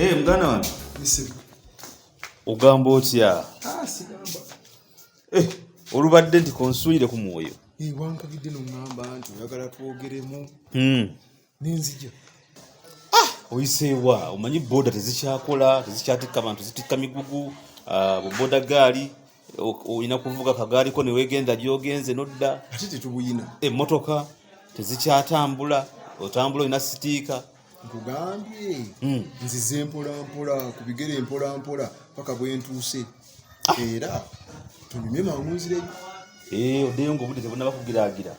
Hey, muganda wange, ogamba otya? Ah, sigamba. Olubadde nti konsuuyire ku mwoyo. Wankagidde noŋŋamba nti oyagala twogeremu nenzija. Oyiseewa? Omanyi boda tezikyakola, tezikyatikka bantu, zitikka migugu. Buboda gaali, olina kuvuga kagaaliko newegenda gyogenze nodda. Ate tetubuyina. Emmotoka tezikyatambula, otambula olina sitiika. Nkugambye, nzize mpolampola ku bigere, mpolampola paka bwe ntuuse, era tunyumye mangu nzireyo. Oddeyo nga obudde tebunaba kugiraagira,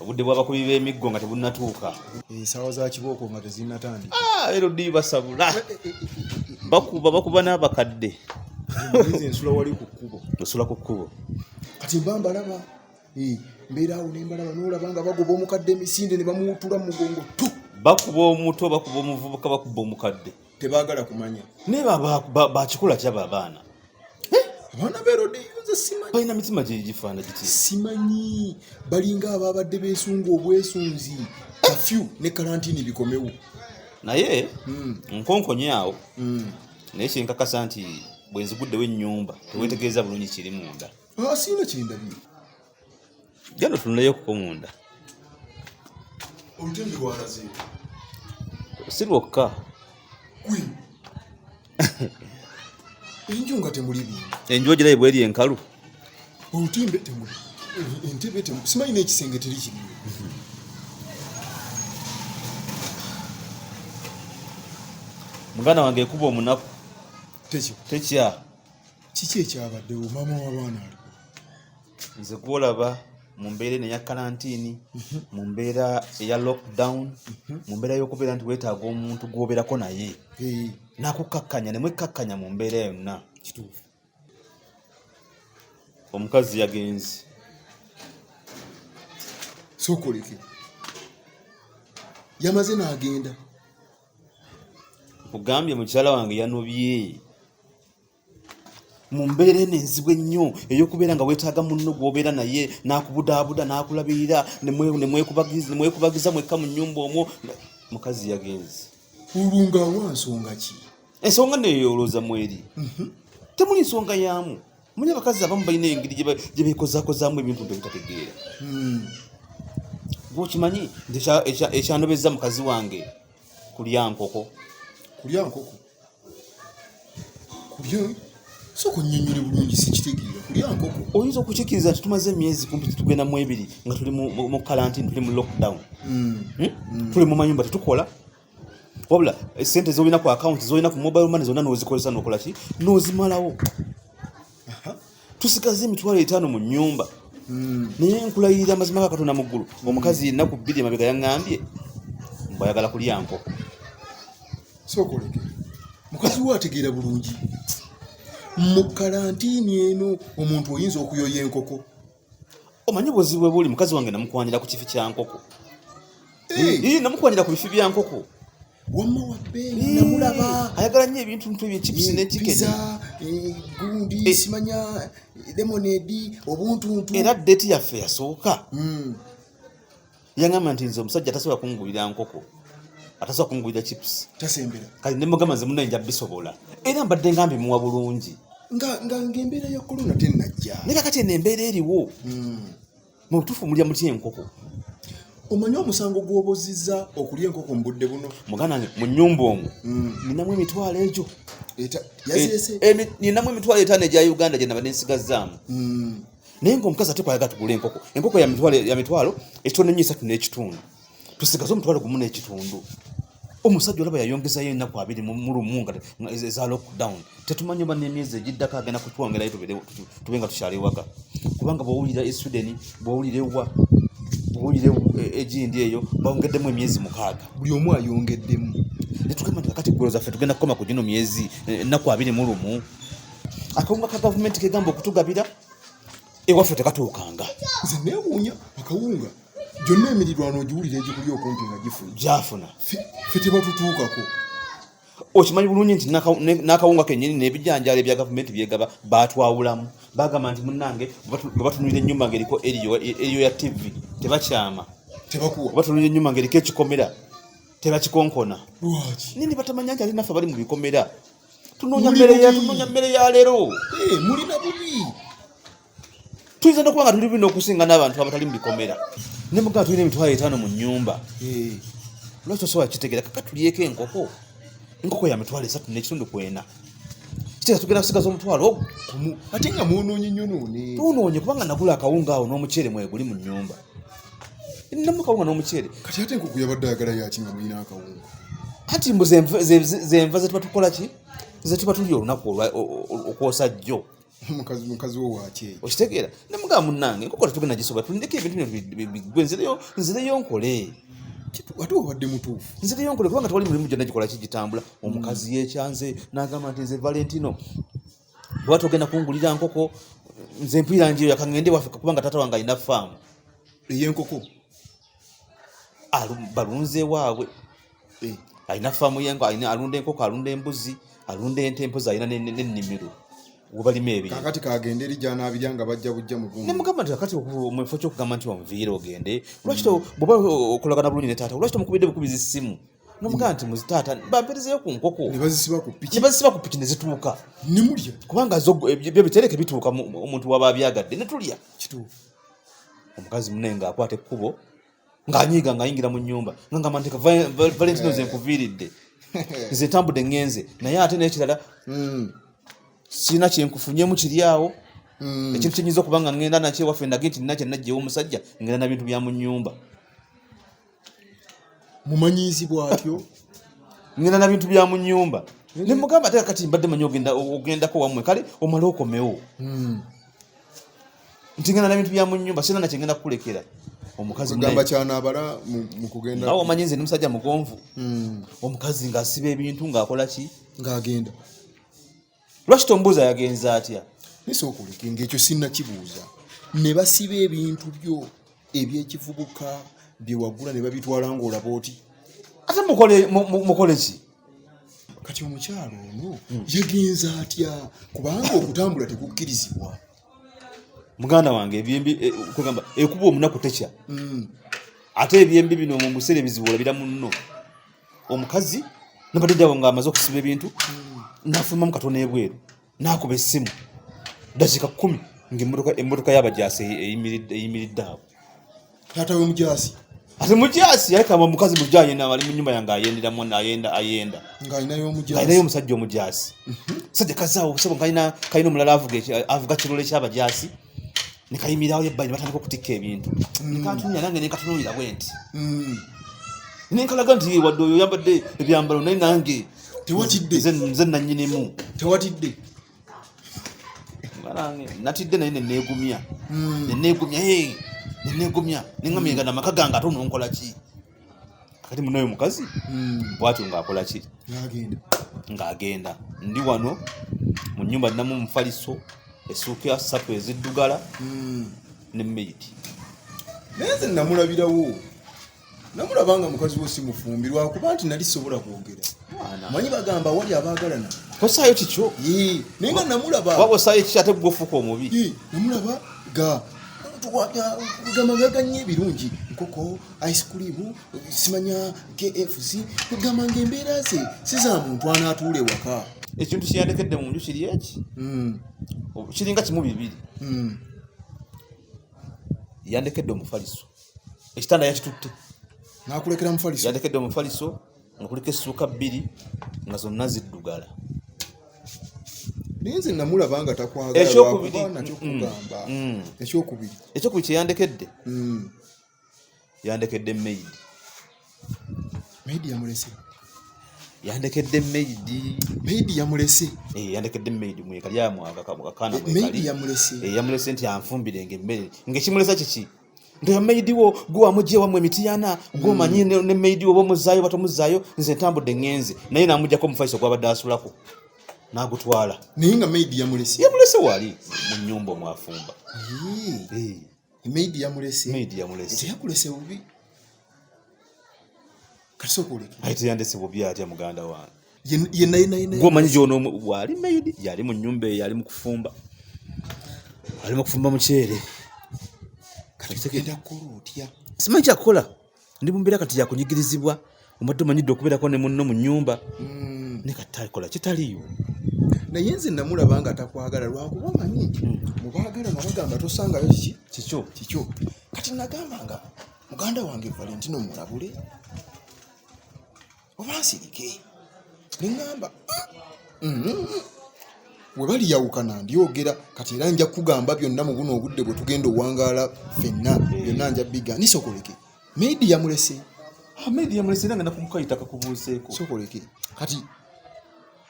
obudde bw'abakubi b'emiggo nga tebunnatuuka. Esaawa za kibooko nga tezinnatandika. Ah, era oddiyo basabula, bakuba, bakuba n'abakadde. Nze nsula wali ku kkubo. Osula ku kkubo? Kati mba mbalaba. Mbeera awo ne mbalaba, n'olaba nga bagoba omukadde emisinde ne bamuwutula mu mugongo tu. Bakuba omuto, bakuba omuvubuka, bakuba omukadde. Tebaagala kumanya. Naye bakikola kyaba abaana. Abaana b'erodiyo, nze simanyi. Balina mitima gyegifaana giti? Simanyi, balinga ababadde beesunga obwesunzi kafyu ne kalantini bikomewo. Naye nkonkonye awo, naye kyenkakasa nti bwe nziguddewo ennyumba tewetegereza bulungi kiri munda. Ah, siina kyendabye. Genda otunuleyo kuko munda. Olutembe lwalaze. Si lwokka. Gwe, enju nga temuli bintu. Enju ogirabe bweri enkalu. Olutimbe temuli, entebe temu, simanyi n'ekisenge teri kiriyo. Muganda wange, ekuba omunaku. Tekyo. Tekya. Kiki ekyabaddewo? Maama w'abaana aliko? Nze gwolaba mu mbeera eno eya kalantiini, mu mbeera eya lockdown, mu mbeera y'okubeera nti weetaaga omuntu gw'obeerako naye nakukkakkanya ne mwekkakkanya mu mbeera yonna. Kituufu. Omukazi yagenze. Sookoleke, yamaze n'agenda? Nkugambye, mukyala wange yanobye mu mbeera eno enzibu ennyo ey'okubeera nga weetaaga munno gw'obeera naye n'akubudaabuda n'akulabirira, ne mwekubagiza mwekka mu nnyumba omwo. Mukazi yagenze. Olwo ng'awa nsonga ki? Ensonga neyo olowooza mweri temuli nsonga yaamu. Munye abakazi abamu balina engeri gye beekozaakozaamu ebintu bye bitategeera. Gwokimanyi nti ekyanobezza mukazi wange kulya nkoko. Kulya nkoko? Kulya? Sooka onnyonnyole bulungi, sikitegeera. Kulya nkoko? Oyinza okukikiriza nti tumaze emyezi kumpi tugenda mu 2 nga tuli mu karantini, tuli mu lockdown? Hmm? Tuli mu mayumba, tetukola, wabula sente zolina ku akawunti, zolina ku mobile money zonna nozikozesa, nokola ki, nozimalawo. Tusigaze 50,000 mu nyumba. Naye nkulayirira amazima ga Katonda mu ggulu, omukazi ennaku 2 emabega yaŋŋambye mbu ayagala kulya nkoko. Sooka oleke, mukazi we ategeera bulungi? Mu kalantiini eno omuntu oyinza okuyoya enkoko? Omanyi obuzibu bwe buli, mukazi wange namukwanira ku kifi kya nkoko. Eh, Ii, namukwanira ku bifi bya nkoko. Wamma wabbeeyi, namulaba. Ayagala nnyo ebintu ntu ebyo, chips ne chicken. Pizza, gundi, simanya lemonade, obuntuntu. Era date yaffe yasooka yaŋŋamba nti nze omusajja tasobola kungulira nkoko, atasobola kungulira chips, tasembera. Kati nemugamba nze munaye nja bisobola, era mbadde nga mbimuwa bulungi. Nga ng'embeera ya korona tennajja. Naye kakati eno embeera eriwo, mu butuufu mulya mutya enkoko? Omanyi omusango gw'obozizza okulya enkoko mu budde buno? Muganda wange, mu nnyumba omwo ninamu emitwalo egyo. Yazeese. Ninamu 50,000 egya Uganda gye naba nensigazzaamu. Naye ngaomukazi ate kwayagala tugule enkoko, enkoko ya mitwalo ekitono ennyo esatu n'ekitundu, tusigaze 1,500. Omusajja olaba yayongezayo ennaku 21 nga eza lockdown. Tetumanyi oba n'emyezi egiddako agenda kutwongerayo tube nga tukyali waka, kubanga bwowulira e Sweden, bwowulira ewa, bwowulira egindi eyo, bongeddemu emyezi 6. Buli omu ayongeddemu. Netugamba nti kakati golo zaffe tugenda kukoma ku gino myezi, ennaku 21. Akawunga ka gavumenti kegamba okutugabira ewaffe tekatuukanga. Nze neewuunya, akawunga gyonna emirirwano ogiwulira egikuli okumpi nga gifuna. Gyafuna. Ffe tebatutuukako. Okimanyi bulungi nti n'akawunga kennyini n'ebijanjaalo ebya gavumenti byegaba batwawulamu. Bagamba nti munnange bwe batunulira ennyumba ng'eriko eriyo ya TV, tebakyama. Tebakuwa. Bwe batunulira ennyumba ng'eriko ekikomera. Tebakikonkona. Lwaki? Nini batamanya nti ate naffe abali mu bikomera tunoonya Muli mmere ya bubi. Tunoonya mmere ya leero. Eh, mulina bubi. Tuyinza nokuba nga tuli bino okusinga n'abantu abatali mu bikomera. Ne mugamba tulina 50,000 mu nnyumba. Eh, Lwaki tosobola kitegeera? Kaka tulyeko enkoko, enkoko ya 3,500 ku ena. Kitegeeza tugenda kusigaza omutwalo ogwo. Ate nga mwonoonye nnyo noone. Tunoonye kubanga nagula akawunga awo n'omuceere mweguli mu nnyumba. Nnamu akawunga n'omuceere. Kati ate enkoko yabadde ayagala yaki nga mulina akawunga? Anti mbu zenva zetuba tukola ki, zetuba tulya olunaku okwosa jjo. Mukazi wo wakyeyo. Okitegeera? Nemugamba munnange enkoko tetugenda gisobola, tulindeko ebintu bino biggwe, nzireyo nkole. Ate wabadde mutuufu. Nzireyo nkole kubanga tewali mulimu gyonna gikola ki gitambula. Omukazi yekyanze n'agamba nti nze Valentino bw'aba togenda kungulira nkoko, nze mpulira njiyo yakangende waffe kubanga taata wange alina faamu. Ey'enkoko? Balunze waabwe. Eh. Alina faamu y'enkoko, alunda enkoko, alunda embuzi, alunda ente, empozi alina n'ennimiro we balima ebintu. Kaakati kagende eri gy'anaabirya nga bajja bujja mu gundi. Ne mugamba nti kakati mu kifo ky'okugamba nti onviire ogende, lwaki bw'oba okolagana bulungi ne taata, lwaki tomukubidde bukubizi ssimu? N'omugamba nti muzi taata bamperezeyo ku nkoko. Ne bazisiba ku piki. Ne bazisiba ku piki ne zituuka. Ne mulya. Kubanga zo ebyo bitereke bituuka omuntu w'aba abyagadde ne tulya. Kituufu. Omukazi munne ng'akwata ekkubo, ng'anyiiga ng'ayingira mu nnyumba, nga ngamba nti Valentino nze nkuviiridde. Nze ntambudde ŋŋenze, naye ate n'ekirala, sirina kye nkufunyemu kiri awo. Ekintu kye nnyinza okuba nga ŋŋenda nakyo ewaffe ndage nti nina kye naggyewo omusajja, ŋŋenda na bintu bya mu nnyumba. Mumanyiizi bw'atyo? Ŋŋenda na bintu bya mu nnyumba. Ne mugamba ate kati mbadde manyi ogendako wammwe, kale omale okomewo. Nti ŋŋenda na bintu bya mu nnyumba, sirina na kye ŋŋenda kukulekera. Omukazi Kugamba munnaye. kyanaabala mu kugenda. Awo omanyi nze ndi musajja mugonvu. Omukazi ng'asiba ebintu ng'akola ki? Ng'agenda. Lwaki tombuuza yagenze atya? Nisooka oleke ng'ekyo sinnakibuuza. Ne basiba ebintu byo ebyekivubuka bye wagula ne babitwala ng'olaba oti. Ate mukole ki? Kati omukyalo ono yagenze atya? Kubanga okutambula tekukkirizibwa. Muganda wange ebyembi, kugamba ekuba omunaku tekya. Ate ebyembi bino mu biseera ebizibu olabira munno. Omukazi nabadde ddawo ng'amaze okusiba ebintu, n'afulumamu katono ebweru, n'akuba essimu dakiika 10 ng'emmotoka y'abajaasi eyimiridde awo. Taata we mujaasi? Ate mujaasi yaleka omukazi mujaasi yenna ali mu nnyumba yange ayendera mu, ayenda, ayenda. Ng'alinayo omujaasi. Ng'alinayo omusajja omujaasi. Musajja kazaawo obusebo kalina omulala avuga kirole ky'abajaasi. Ne kayimirirawo ebbali ne batandika okutikka ebintu. Ne kantunuulira nange ne nkatunuulira bwe nti. Ne nkalaga nti wadde oyo oyambadde ebyambalo naye nange Tewatidde. nze nannyinimu. Tewatidde. Nange natidde naye ne neegumya. Ne neegumya, hey, ne neegumya. Ne ŋŋamba nga n'amaka gange ate ononkola ki? Kati munnaye omukazi bw'atyo ng'akola ki? Ng'agenda. Ng'agenda. Ndi wano mu nnyumba nnamu mufaliso, essuuka 3 eziddugala ne maid. Naye nze namulabirawo. Namulaba nga mukazi wo si mufumbi lwakuba nti nali sobola kwogera. Mwana. Manyi bagamba wali abaagalana. Tosaayo kikyo. Yee, naye nga namulaba. Waba osaayo kikyo ate gwe ofuuka omubi. Yee, namulaba ga gamba gaganye ebirungi, nkoko, ice cream, simanya KFC, kugamba ng'embeera ze si za muntu anaatuula ewaka. Ekintu kye yandekedde mu nju kiri eki? Kiringa kimu bibiri. Yandekedde omufaliso. Ekitanda yakitutte. N'akulekera mufaliso. Yandekedde omufaliso nga kuliko essuuka 2 nga zonna ziddugala. Naye nze namulaba nga takwagala Ekyokubiri. lwakuba nakyo kugamba. Ekyokubiri. Ekyokubiri kye yandekedde. Yandekedde maid. Maid yamulese. Yandekedde maid. Maid yamulese. Yandekedde maid mwekali amwaga akaana mwekali. Maid yamulese. Yamulese nti anfumbirenga emmere. Ng'ekimulesa kiki? Nti oyo maid wo gwe wamugye wammwe emitiyana, gwe omanyi ne maid wo oba omuzzaayo oba tomuzzaayo, nze ntambudde ŋŋenze. Naye n'amuggyako omufaliso gw'abadde asulako. N'agutwala. Naye nga maid yamulese. Yamulese wali mu nnyumba omwafumba. Maid yamulese. Maid yamulese. Teyakulese bubi. Kati sooka oleke. Aye teyandese bubi atya muganda wange. Ye naye, naye, naye. Gwe omanyi gy'ono bw'ali maid, yali mu nnyumba eyo, yali mu kufumba. Ali mu kufumba muceere. Kati ogenda kukola otya? Simanyi kyakukola. Ndi mu mbeera kati ya kunyigirizibwa. Ombadde omanyidde okubeerako ne munno mu nnyumba. Ne kati akola kitaliiwo. Naye nze namulaba nga takwagala, lwakuba omanyi mubaagala nga bagamba tosangayo kiki Kikyo. Kikyo. Kati nagamba nga muganda wange Valentino mulabule oba nsirike, neŋŋamba we baliyawukana ndyogera. Kati era nja kugamba byonna mu buno obudde bwe tugenda owangaala ffenna, byonna nja biga. Nisokoleke, maid yamulese. Ah, maid yamulese, era nga nakumukayita kakubuuzeeko. Sokoleke, kati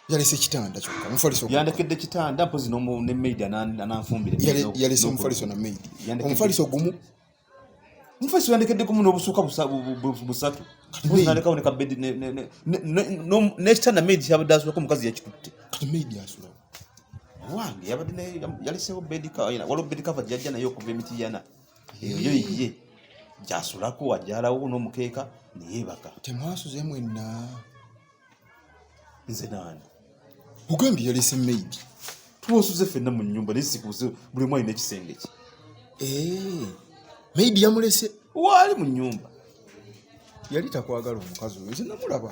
yalese kitanda kyokka, mufaliso? Yandekedde kitanda, mpozi ne maid ananfumbira. Yalese omufaliso na maid? Omufaliso gumu? Omufaliso yandekedde gumu n'obusuuka busatu. Mpozi nalekawo ne kabedi n'ekitanda maid kyabadde asulako, omukazi yakitutte. Kati maid asulawo? Wange yabadde yalesewo bed waliwo bed cover gyajja naye okuva emitiyana, eyo yo ye gyasulako, ajalawo n'omukeeka neyeebaka. Temwasuze mwenna? Nze naani? Ogambye yalese maid. Tuwasuze ffenna mu nnyumba, naye sikuze, buli omu alina ekisenge kye. Eh, maid yamulese? Waali mu nnyumba. Yali takwagala omukazi oyo, nze namulaba,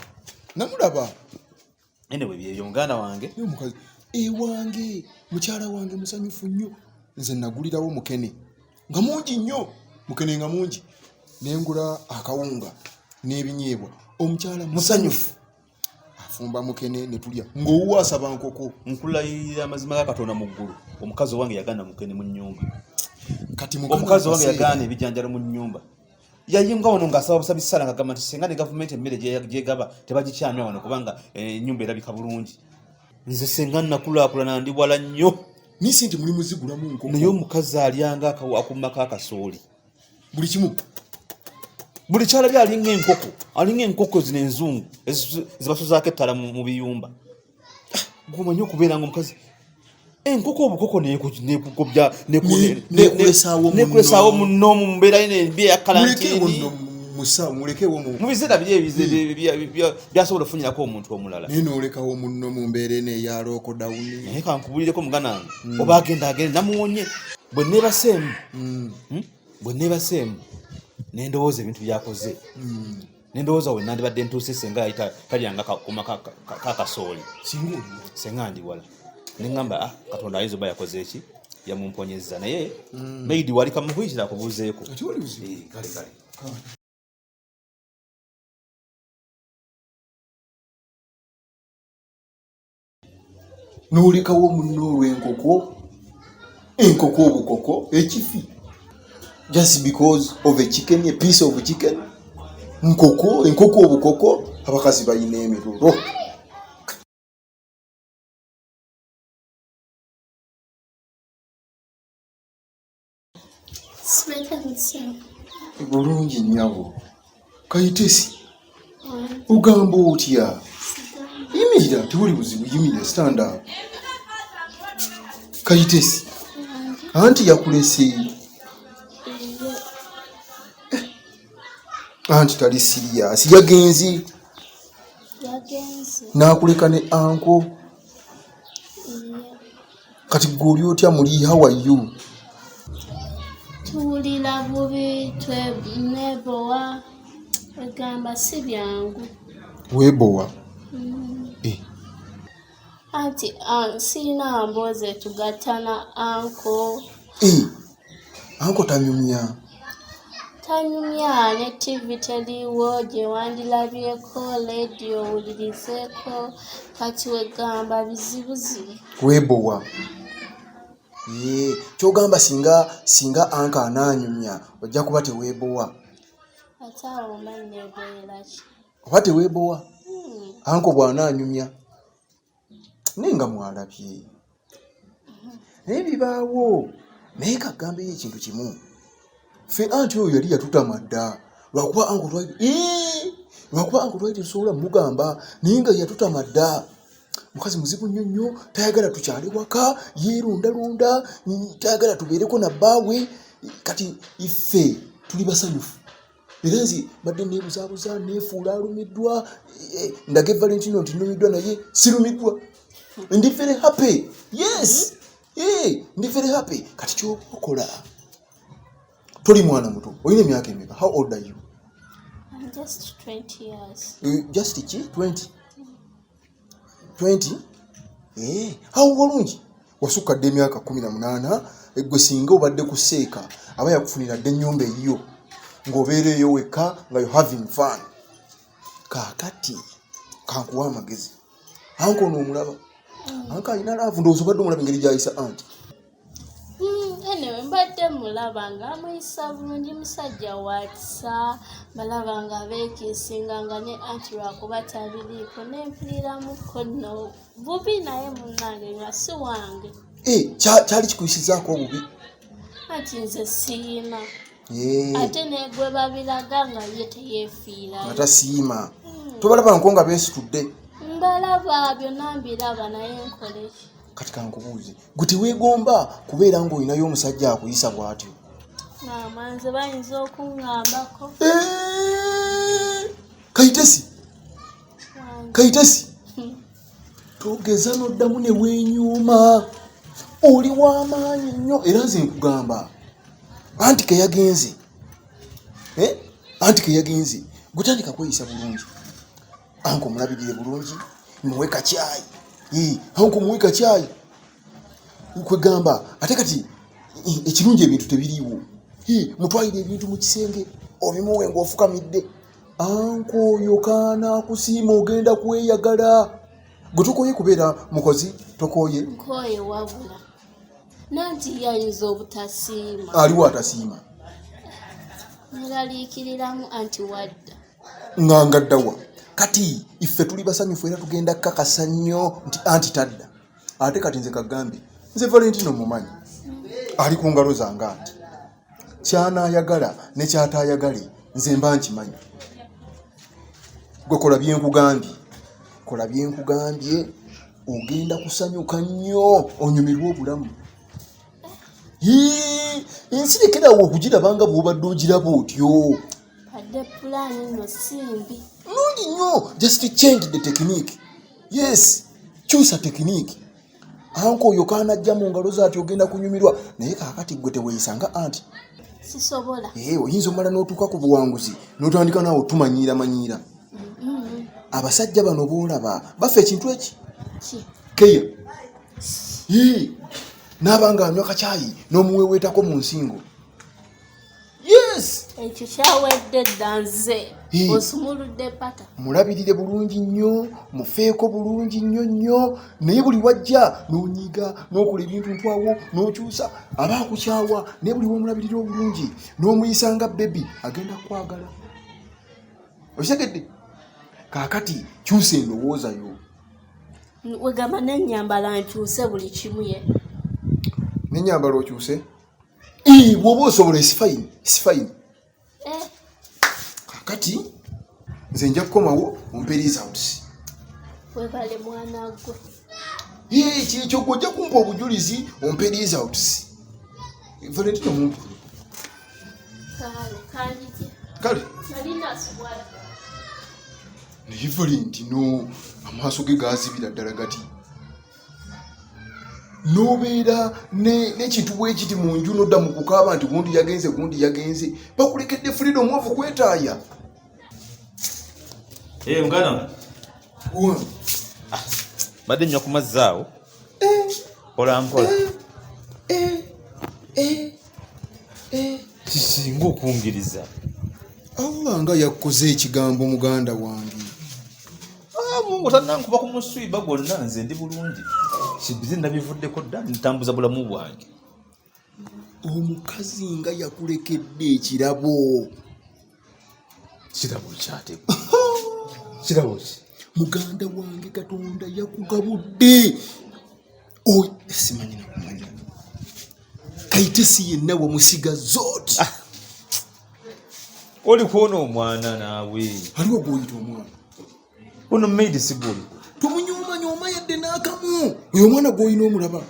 namulaba. Anyway, byebyo muganda wange. Naye omukazi ewange, mukyala wange musanyufu nnyo. Nze nagulirawo mukene nga mungi nnyo, mukene nga mungi, nengula akawunga n'ebinyeebwa. Omukyala musanyufu, afumba mukene ne tulya, ng'owuwa asaba nkoko. Nkulayirira amazima ga Katonda mu ggulu, omukazi owange yagaana mukene mu nnyumba. Kati Omukazi owange yagaana ebijanjalo mu nnyumba. Yayinga wano ng'asaba busabi ssala, ng'agamba nti singa ne gavumenti emmere gyegaba tebagikyamya wano, kubanga ennyumba erabika bulungi. Nze senga nakulaakulana, ndi wala nnyo. Nisi nti mulimu zigulamu nkoko. Naye omukazi alyanga akummako akasooli. Buli kimu. Buli kyalabye alinga enkoko, alinga enkoko zino enzungu zibasuzaako ettala mu biyumba. Gwomanyi okubeera nga omukazi enkoko obukoko nekugobya. Nekulesaawo munno. Nekulesaawo munno mu mbeera yino embi eya Mulekeewo kalantiini. nno musawo, mulekeewo mu Mu biseera biri byasobola okufunyirako omuntu omulala. Naye noolekawo munno mu mbeera eno eya lockdown. Naye kankubulireko muganda wange, oba agenda agende, namuwonye. Bwe neebaseemu, Bwe neebaseemu nendowooza ebintu byakoze, nendowooza we nandibadde ntuuse senga yali talyanga kakuma kakasooli. Singa oliwo. Senga ndi wala, neŋŋamba, ah, Katonda ayinza oba yakoze eki, yamumponyezza. Naye maid wali, kamukuyitira akubuuzeeko. Ate oli buzibu. Eh, kale kale. N'olekawo munno olw'enkoko, enkoko obukoko, ekifi, just because of a chicken, a piece of chicken, nkoko, enkoko obukoko. Abakazi balina emiruro. Sibeta musawo. Bulungi nnyabo. Kayitesi, ogamba otya? Yimirira, tewali buzibu, yimirira, stand up. Kayitesi, anti yakulese? Anti tali serious, yagenze. Yagenze. N'akuleka ne uncle. Kati gwe oli otya muli? How are you? Tuwulira bubi, nebowa, egamba si byangu. Weebowa? Eh, Anti ah, sirina mboozi etugatta na uncle. Eh, uncle tanyumya? Tanyumya, ne TV teriiwo gye wandilabyeko, leediyo owulirizeeko. Kati wegamba bizibuzibu. Weebowa. Eh, kyogamba singa uncle anaanyumya ojja kuba teweebowa? Ate awo omanyi neeboyera ki? Oba teweebowa? Hmm. Uncle bw'anaanyumya, naye nga mwalabye, naye bibaawo. Naye kagambeyo ekintu kimu, ffe anti oyo yali yatutama dda, lwakuba uncle twali, Ii! Lwakuba uncle twali tetusobola mugamba, naye nga yatutama dda. Mukazi muzibu nnyo nnyo, tayagala tukyale waka, yeerondalonda, tayagala tubeereko na bbaawe. Kati iffe tuli basanyufu, era nze badde neebuzaabuza, neefuula alumiddwa, ndage Valentino nti nnumiddwa, naye sirumiddwa, ndi very happy. Yes, ndi very happy. Kati kyoba okola, toli mwana muto, olina emyaka emeka? How old are you? I'm Just 20 years. Just ki 20 20 awo walungi wasukka dda emyaka 18. Gwe singa obadde ku seeka aba yakufunira dda ennyumba eyiyo ng'obeera eyo wekka nga you having fun. Kaakati kankuwa amagezi, anko ono omulaba, anko alina love. Ndowooza obadde omulaba engeri gyayisa anti. Anyway, mbadde mulaba nga amuyisa bulungi, musajja wa kisa. Balaba nga beekiisinga nga ne anti lwakuba tabiriiko nempuliramuko nno bubi, naye munnange nga si wange. Kyali kikuyisizaako obubi? Anti nze siyina, ate negwe babiraga nga ye teyeefiirayo. Nga tasiima. Tobalaba nko nga beesitudde? Mbalaba, byonna mbiraba, naye nkoleki? Kati kankubuuze, gwe teweegomba kubeera ng'olinayo omusajja akuyisa bw'atyo? Maama, nze bayinza okuŋŋambako. Kayitesi. Wange. Kayitesi, togeza n'oddamu ne weenyooma. Oli w'amaanyi nnyo, era nze nkugamba anti keyagenze. Anti keyagenze, gutandika kweyisa bulungi, anko omulabirire bulungi, muwe kacyayi. Anko muwe kacyayi. Kwegamba ate kati ekirungi ebintu tebiriiwo. Mutwalire ebintu mu kisenge, obimuwe ng'ofukamidde. Anko oyo kaana akusiima, ogenda kweyagala. Gwe tokoye kubeera mukozi? Tokoye? Nkoye, wabula nanti ye ayinza obutasiima. Aliwo atasiima? Neraliikiriramu anti wadda. Nga ngaddawa? Kati iffe tuli basanyufu, era tugenda kakasa nnyo nti anti tadda. Ate kati nze kagambe, nze Valentino mumanyi, ali ku ngalo zange, anti kyanaayagala ne kyataayagale nze mba nkimanyi. Gwe kola byenkugambye, kola byenkugambye, ogenda kusanyuka nnyo, onyumirwe obulamu. Hii, ensi lekerawo okugiraba nga bw'obadde ogiraba otyo. Adde pulaani nno si mbi. Nungi nnyo, just change the technique. Yes, kyusa technique. Anko oyo kaanajja mu ngalo zaati, ogenda kunyumirwa. Naye kaakati gwe teweeyisanga anti. Sisobola. Oyinza omala n'otuuka ku buwanguzi n'otandika naawe otumanyiira manyiira. Abasajja bano boolaba bafa ekintu eki Ki? Keya naaba nga anywa kacyayi n'omuweweetako mu nsingo. Yes. Ekyo kyawedde dda nze. Osumuludde pata. Mulabirire bulungi nnyo, mufeeko bulungi nnyo nnyo, naye buli wajja n'onyiga n'okola ebintu ntwawo n'okyusa, aba akukyawa. Naye buli womulabirira obulungi n'omuyisa nga baby, agenda kukwagala. Okitegedde? Kaakati kyusa endowooza yo. Wegamba nenyambala nkyuse buli kimu ye? Nenyambala okyuse. Bw'oba osobola, it's fine, it's fine. Kaakati nze nja kukomawo ompe results. Webale mwana gwe. Kyekyo, gwe ojja kumpa obujulizi, ompe results. Valentino mumpi. Kale kanjije. Kale. Nalina subwala. Naye Valentino amaaso ge gazibira ddala gati. N'obeera n'ekintu bwe kiti mu nju, n'odda mu kukaaba nti gundi yagenze, gundi yagenze. Bakulekedde freedom of kwetaaya. Muganda wange. Badde nnywa ku mazzi awo. Mpola mpola. Kisinga okungiriza. Allah nga yakoze ekigambo, muganda wange. Ah, Mungu tannankuba ku muswiba gwonna, nze ndi bulungi. Kibizi nabivuddeko dda, ntambuza bulamu bwange. Omukazi nga yakulekedde ekirabo. Kirabo kyate? Kirabo ki? Muganda wange, Katonda yakugabudde. Simanyi nakumanya, Kaitesi yenna wamusiga zooti. Oli kwona omwana naawe. Aliwo gwoyita omwana? Ono maid sigwoliko. Tomunyoomanyoma yadde n'akamu. Oyo omwana gw'olina omulaba,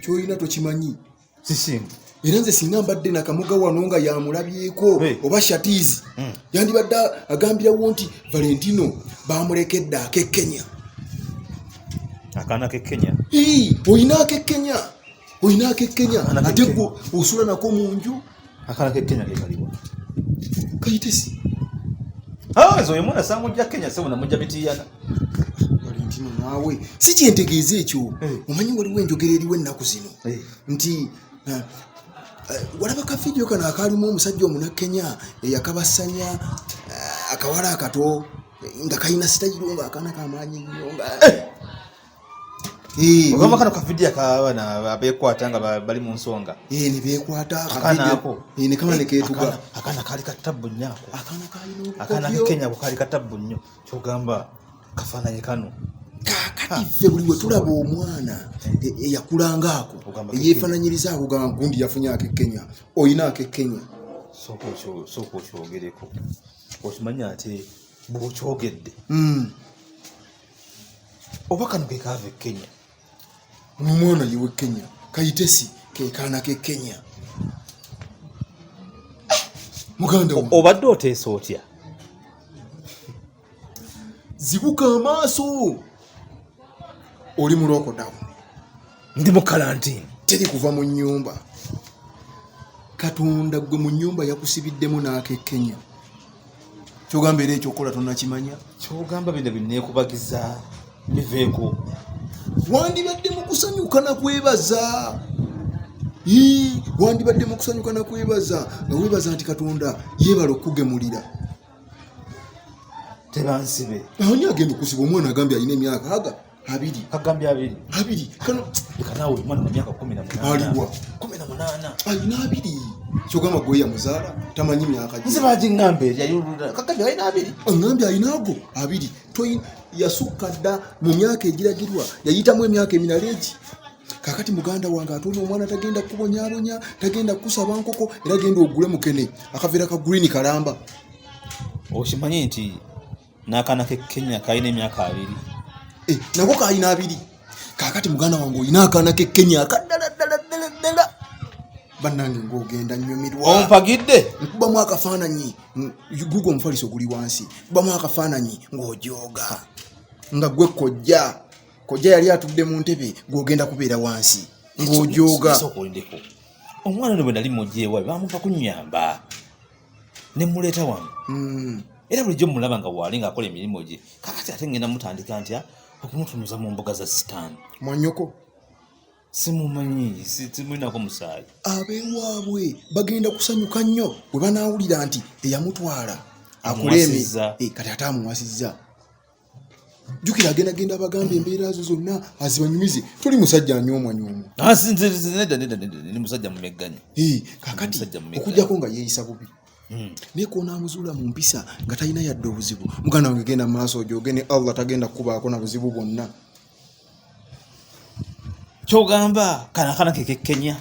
kyolina tokimanyi. Sisinga. Era nze singa mbadde nakamuga wano nga yamulabyeko oba shatizi, yandibadde agambirawo nti Valentino bamulekedde ak'ekenya. Akaana k'ekenya? Olina ak'ekenya, olina ak'ekenya. Akaana Ate k'Ekenya. gwe osula nako mu nju. Akaana k'ekenya kekaliwa? Kayitesi. Ah, nze oyo mwana samujja Kenya sebo namujja Mitiyana. Valentino naawe si kyentegeeza ekyo. Eh. Omanyi waliwo enjogera eriwo ennaku zino Eh. nti walaba ka vidiyo kano akaalimu omusajja omunakenya eyakabasanya akawala akato nga kalina sitayiro nga akaana kamaanyi nnyo nga Eh, Ogamba kano ka vidiyo ak'abaana abeekwata nga bali mu nsonga. Ne beekwata Akaana akavidiyo- ako. Ne kaba ne keetuga. Akaana kaali katabbu nnyo ako. Akaana kalina Akaana obukodyo. k'e Kenya ako kaali katabbu nnyo. Ky'ogamba kafaananyi kano. Kaakati ffe buli we tulaba omwana eyakulanga ako Ogamba eyeefaananyiriza ako gamba gundi yafunye ak'e Kenya, oyina ak'e Kenya. Sooka okyogereko. Okimanyi ate bw'okyogedde. Oba kano ke kaava e Kenya. Omwana ye w'e Kenya kayitesi ke kaana k'e Kenya muganda wange. Obadde oteesa otya? Zibuka amaaso, oli mu lockdown. Ndi mu kalantiini. Teri kuva mu nnyumba. Katonda gwe mu nnyumba yakusibiddemu n'ak'e Kenya. Kyogamba era ekyokukola tonnakimanya. Kyogamba bino binneekubagiza biveeko. Wandibadde mu kusanyuka na kwebaza. Ii, wandibadde mu kusanyuka na kwebaza nga weebaza nti Katonda yeebala okukugemulira. Tebansibe. Ani agenda okusiba omwana agambye alina emyaka aga 20? Kagambye 20. 20 kano. Leka naawe, omwana wa myaka 18. Aliwa? 18. Alina 20. Kyogamba gwe yamuzaala tamanyi myaka gye? Nze bagiŋŋamba eri ayulula. Kagambye alina 20. Aŋŋambye alina ago 20. Yasukka dda mu myaka egiragirwa, yayitamu emyaka emirala egi. Kaakati muganda wange, ate ono omwana tagenda kukubonyaabonya, tagenda kukusaba nkoko, era genda ogule mukene akaveera ka green kalamba. Okimanyi nti n'akaana k'e Kenya kalina emyaka 20. Eh, nako kalina 20. Kaakati muganda wange, olina akaana k'e Kenya akaddala ddala ddala ddala. Bannange, ng'ogenda nnyumirwa. Ompagidde. Nkubamu akafaananyi, gugo omufaliso guli wansi, nkubamu akafaananyi ng'ojooga nga gwe kojja. Kojja yali atudde mu ntebe, gw'ogenda kubeera wansi ng'ojooga. Sooka olindeko. Omwana ono bwe nali mujja ewaabwe bamuva kunnyamba ne muleeta wano. Era bulijjo mulaba nga waali ng'akola emirimu gye. Kakati ate ngenda mutandika ntya okumutunuza mu mbuga za sitaani? Mwanyoko. Simumanyi, simulinako musaayi. Abeewaabwe bagenda kusanyuka nnyo bwe banaawulira nti eyamutwala akole Amuwasizza. Kati ate amuwasizza. Jjukira agenda genda abagamba embeera zo zonna azibanyumize. Toli musajja anyoomwanyoomwa. Ah, nedda, nedda, nedda, ndi musajja mumegganyi. Kaakati Omusajja mumegganyi. okuggyako nga yeeyisa bubi, naye koonaamuzuula mu mpisa nga talina yadde obuzibu, muganda wange, genda mu maaso ojooge ne Allah tagenda kukubaako na buzibu bwonna. Kyogamba kano akaana ke k'e Kenya?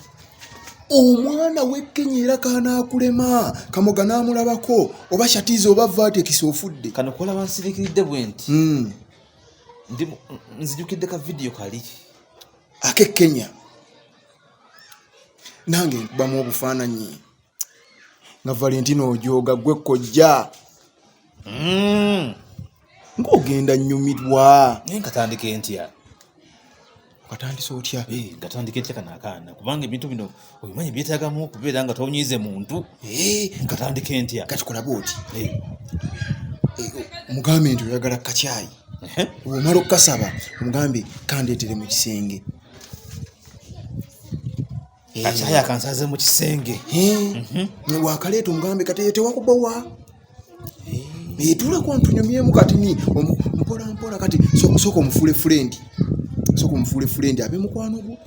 Omwana w'e Kenya era kanaakulema kamoga n'amulabako oba shatiza oba vatekisi ofudde. Kano kolaba nsirikiridde bwe nti nzijukidde ka vidiyo kali. Ak'e Kenya. Nange nkubamu obufaananyi nga Valentino ojooga gwe kojja ng'ogenda nnyumirwa. Naye nkatandika entya? Okatandisa otya? Nkatandika entya kano akaana? Kubanga ebintu bino obimanyi byetaagamu okubeera nga tonyiize muntu. Nkatandika entya? Kati kola bw'oti. Mugambe nti oyagala kacaayi. Bw'omala okukasaba omugambe kandeetere mu kisenge. Kacaayi akansaze mu kisenge. Wakaleeta omugambe kati tewakubowa. Tuuleko ntunyumyemu kati ni mpola mpola. Kati sooka omufuule friend, sooka omufuule friend abe mukwano gwo.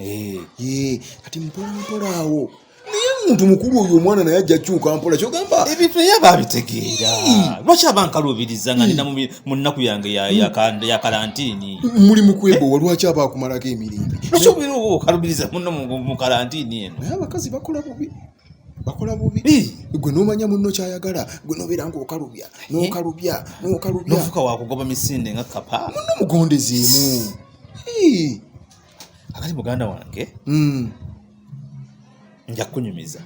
Kati mpola mpola awo, naye muntu mukulu oyo omwana naye ajja kyuka mpola. Kyogamba Ebintu naye aba abitegeera. Lwaki aba nkaluubiriza nga nina mu nnaku yange ya kalantiini? Muli mu kwebowa, lwaki aba akumalako emirembe? Lwaki obeera okalubiriza munno mu kalantiini eno? Naye abakazi bakola bubi, bakola bubi. Gwe n'omanya munno kyayagala, gwe n'obeera ng'okalubya n'okalubya n'okalubya. Nofuka wakugoba misinde nga kapa. Munno mugondezeemu. Akati muganda wange, nja kukunyumiza.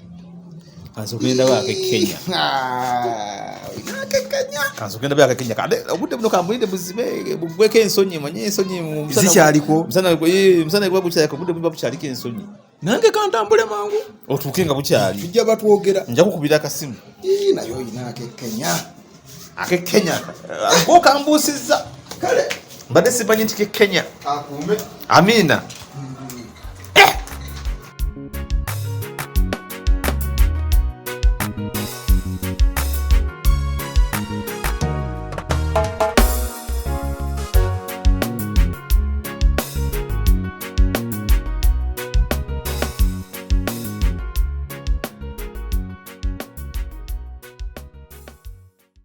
Kansooke ndabe ak'e Kenya. Ak'e Kenya. Kansooke ndabe ak'e Kenya. Kale obudde buno kambulinde buzibe bugweko ensonyi, manye ensonyi mu musana. Zikyaliko. Musana guba gukyaliko, obudde buba bukyaliko ensonyi. Nange kantambule mangu. Otuuke nga bukyali. Tujja batwogera. Nja kukubira akasimu. Ii, naye oyina ak'e Kenya. Ake Kenya gokambuusizza. Kale. Mbadde simanyi nti ke Kenya. Akuume. Amiina.